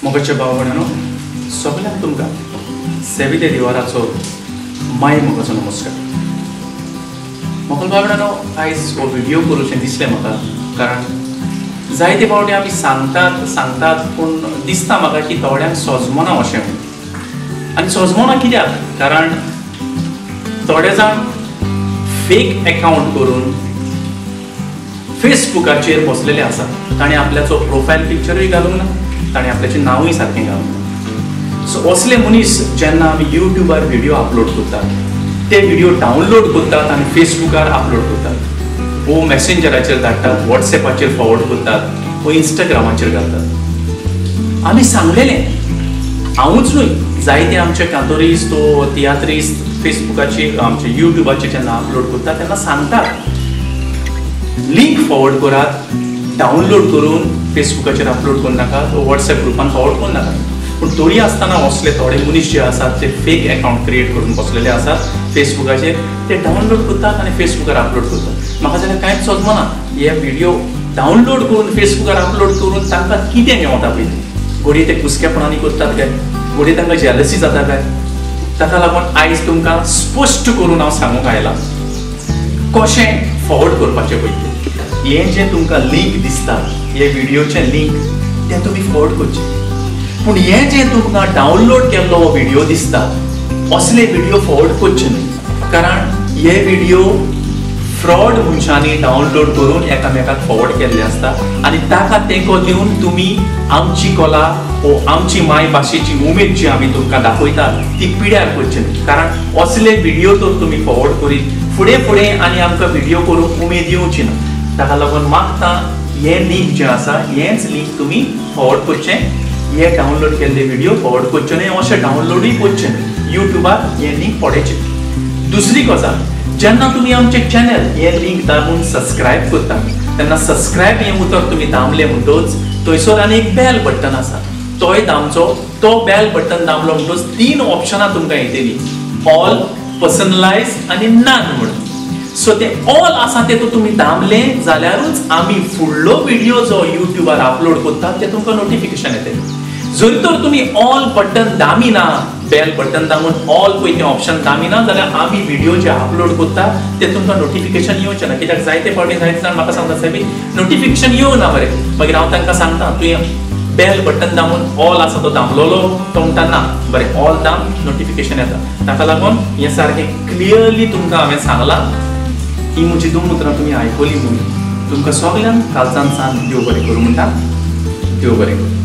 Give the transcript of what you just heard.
मोगाच्या भाव भयणांनो, सगळ्यांक तुमकां सेविते दिवाराचो माय मोगाचो नमस्कार। मोगल भाव भयणांनो, आयज हो व्हिडिओ करूचें दिसलें म्हाका, कारण जायते फावटी आमी सांगतात सांगतात पूण दिसता म्हाका की थोड्यांक सोजमना अशें म्हणून। आनी सोजमना कित्याक? कारण थोडे जाण फेक एकावंट करून फेसबुकाचेर बसलेले आसात। ताणें आपल्याचो प्रोफायल पिक्चरूय घालूंक ना, ताणें आपल्याचें नांवूय सारकें घालूंक ना। सो असले मनीस जेन्ना आमी यूट्यूबार व्हिडिओ अपलोड करतात, ते व्हिडिओ डावनलोड करतात आनी फेसबुकार अपलोड करतात, वो मॅसेंजराचेर धाडटात, वॉट्सएपाचेर फॉरवर्ड करतात, वो इंस्टाग्रामाचेर घालतात। आमी सांगलेलें, हांवूच न्हय, जायते आमचे कांतोरिस्त वो तियात्रिस्त फेसबुकाचेर आमचे यूट्यूबाचेर जेन्ना अपलोड करतात तेन्ना सांगतात लिंक फॉरवर्ड करात, डावनलोड करून फेसबुकाचेर अपलोड करूं नाकात, वॉट्सएप ग्रुपान फॉरवर्ड करूं नाकात। पूण तरी आसतना असले थोडे मनीस जे आसात ते फेक एकावंट क्रिएट करून बसलेले आसात फेसबुकाचेर, ते डावनलोड करतात आनी फेसबुकार अपलोड करतात। म्हाका जाल्यार कांयच समजना, हे व्हिडिओ डावनलोड करून फेसबुकार अपलोड करून तांकां कितें मेवता पळय तें? घडये ते कुसकेपणांनी करतात काय, घडये तांकां जेलसी जाता काय? ताका लागून आयज तुमकां स्पश्ट करून हांव सांगूंक आयलां कशें फॉरवर्ड करपाचें पळय तें। हें जें तुमकां लिंक दिसता, हे व्हिडिओचें लिंक, तें तुमी फॉरवर्ड करचें। पूण हें जें तुमकां डावनलोड केल्लो हो व्हिडिओ दिसता, असले व्हिडिओ फॉरवर्ड करचे न्हय, कारण हे व्हिडिओ फ्रॉड मनशांनी डावनलोड करून एकामेकाक फॉरवर्ड केल्ले आसता आनी ताका तेंको दिवन तुमी आमची कला वो आमची माय भाशेची उमेद जी आमी तुमकां दाखयतात ती पिड्यार करची न्हय। कारण असले व्हिडिओ तर तुमी फॉरवर्ड करीत फुडें फुडें आनी आमकां व्हिडिओ करूंक उमेद येवची ना। ताका लागून मागता हें लिंक जें आसा हेंच लिंक तुमी फॉरवर्ड करचें, हे डावनलोड केल्ले व्हिडिओ फॉरवर्ड करचे न्हय, अशें डावनलोडूय करचें न्हय, यूट्यूबार हें लिंक पडयचें। दुसरी गजाल, जेन्ना तुमी आमचें चॅनल हें लिंक दामून सबस्क्रायब करता तेन्ना सबस्क्रायब हें उतर तुमी दामलें म्हणटच थंयसर आनी एक बेल बटन आसा, तोय दामचो। तो बेल बटन दामलो म्हणटच तीन ऑप्शनां तुमकां येतलीं, ऑल, पर्सनलायज आनी नन म्हणून। सो ते ऑल आसा ते तुमी दामलें जाल्यारूच आमी फुडलो व्हिडिओ जो यूट्यूबार अपलोड करतात ते तुमकां नोटिफिकेशन येतलें। जर तर तुमी ऑल बटन दामिना, बेल बटन दामून ऑल पळय तें ऑप्शन दामिना जाल्यार आमी व्हिडिओ जे अपलोड करता ते तुमकां नोटिफिकेशन येवचें ना। कित्याक जायते फावटी जायते जाण म्हाका सांगता, सायबी नोटिफिकेशन येवना मरे। मागीर हांव तांकां सांगता, तुवें बेल बटन दामून ऑल आसा तो दामलोलो, तो म्हणटा ना, बरें ऑल दाम, नोटिफिकेशन येता। ताका लागून हें सारकें क्लियरली तुमकां हांवें सांगलां। ही म्हजी दोन उतरां तुमी आयकली म्हणून तुमकां सगल्यांक कालच्यान सान देव बरें करूं म्हणटा, देव बरें करूं।